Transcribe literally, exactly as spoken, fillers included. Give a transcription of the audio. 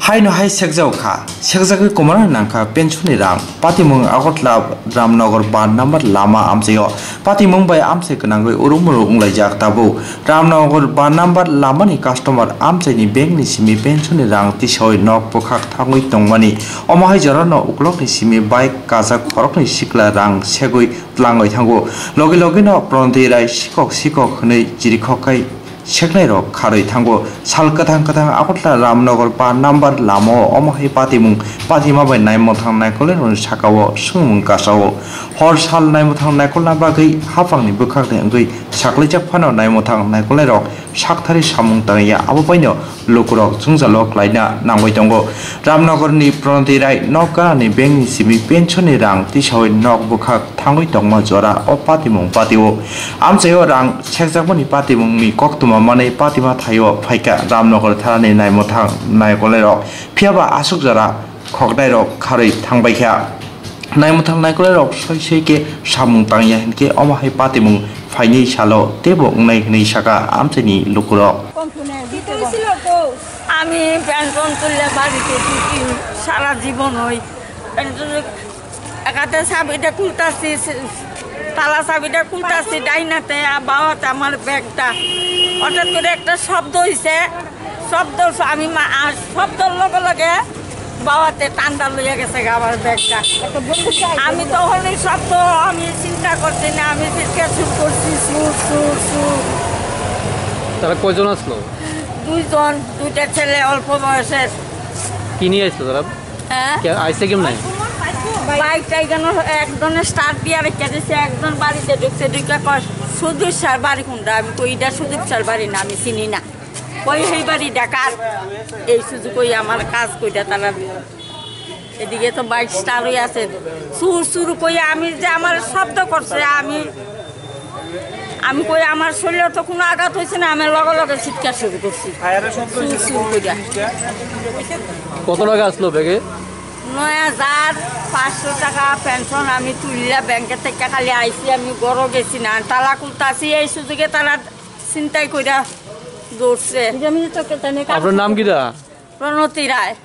Haino hai sekjak kha, sekjagwi kwmana nangkha pension ni rang. Patimung Agartala Ramnagar ba number lama amchaio. Patimung bai amchai gwnangwi urumuru wnglaijak tabuk. Ramnagar ba number lama ni customer amchai ni bank ni simi pension ni rang tisawi nok bwkhak thangwi tongmani. Omo hai jora no ukulok ni simi bike kajak khorok ni sikla rang segwi tlangwi thango. Logi logi no Pranti Rai sikok sikok hwnwi chirikhok khai seknai rok kharwi thango. Sal kwthang kwthang Agartala Ramnagar ba number lama o omo hai patimung patima bai naimwthang naikolnai rokni saka o swngmung kasao. Hor sal naimwthang naikolna bagwi haphang ni bwkhak ni wngwi saklaijak phano naimwthang naikolnai rok sakthari samung tangya abo bai no lukurok jwngjalo klaina nangwi tongo. Ramnagar ni Pranti Rai nok gana ni bank ni simi pension ni rang tisawi nok bwkhak thangwi tongma jora o patimung patio. Amchaio rang sekjakmani patimungni koktwma manwi patima thaio phaikha Ramnagar tharani naimwthang naikolnairok. Phiyaba aswk jora khoknairok kharwi thangbaikha. Naimwthang naikolnairok soi soi khe samung tangya hinkhe omo hai patimung phaini salo teibo wngnai hwnwi sakha amchaini lukurok. আমি পেনশন তুললে বাড়িতে ঢুকি সারা জীবন হই। পেনশন একাতে চাবিটা খুলতাছি, তালা চাবিটা খুলতাছি ডাইনাতে, আর বাবাতে আমার ব্যাগটা। হঠাৎ করে একটা শব্দ হইছে, শব্দ শ-, আমি মা-, আর শব্দর লগে লগে বাবাতে টান্দা লইয়া গেছে গা আমার ব্যাগটা। আমি তখনই শব্দ, আমি চিন্তা করছি না, আমি চিৎকার শুরু করছি, সুর, সুর, সুর। তারা কয়জন আসলো? দুইজন, দুইটা ছেলে অল্প বয়সের। কি নিয়ে আসলো তারা? হ্যাঁ? কে-, আইসে কেমনে? বাইকটা এখানে একজনে স্টার্ট দিয়ে রেখে দিছে, একজন বাড়িতে ঢুকছে, ঢুকে কয়, "সুদীপ স্যার বাড়ি কোনটা?" আমি কই, "এটা সুদীপ স্যার বাড়ি না, আমি চিনি না।" কই, "সেই বাড়ি ঢাকার, এই সুযোগ কই আমার কাজ কইটা তারা।" এদিকে তো বাইক স্টার্ট হয়ে আছে, সুর সুর কই আমি যে আমার শব্দ করছে, আমি আমি কই, "আমার শরীরে তো কোনো আঘাত হয়েছে না।" আমি লগে লগে চিৎকার শুরু করছি। ফায়ারের শব্দ সুর হয়েছে সুর কোন কইরা। জিনিসটা? কত টাকা আসলো ব্যাগে? নয় হাজার পাঁচশো টাকা পেনশন আমি তুললা ব্যাংকের থেকে, খালি আইছি, আমি ঘরও গেছি না, তালা খুলতাছি, এই সুযোগে তারা ছিনতাই কইরা ধরছে। আপনার নাম কিতা? প্রণতি রায়।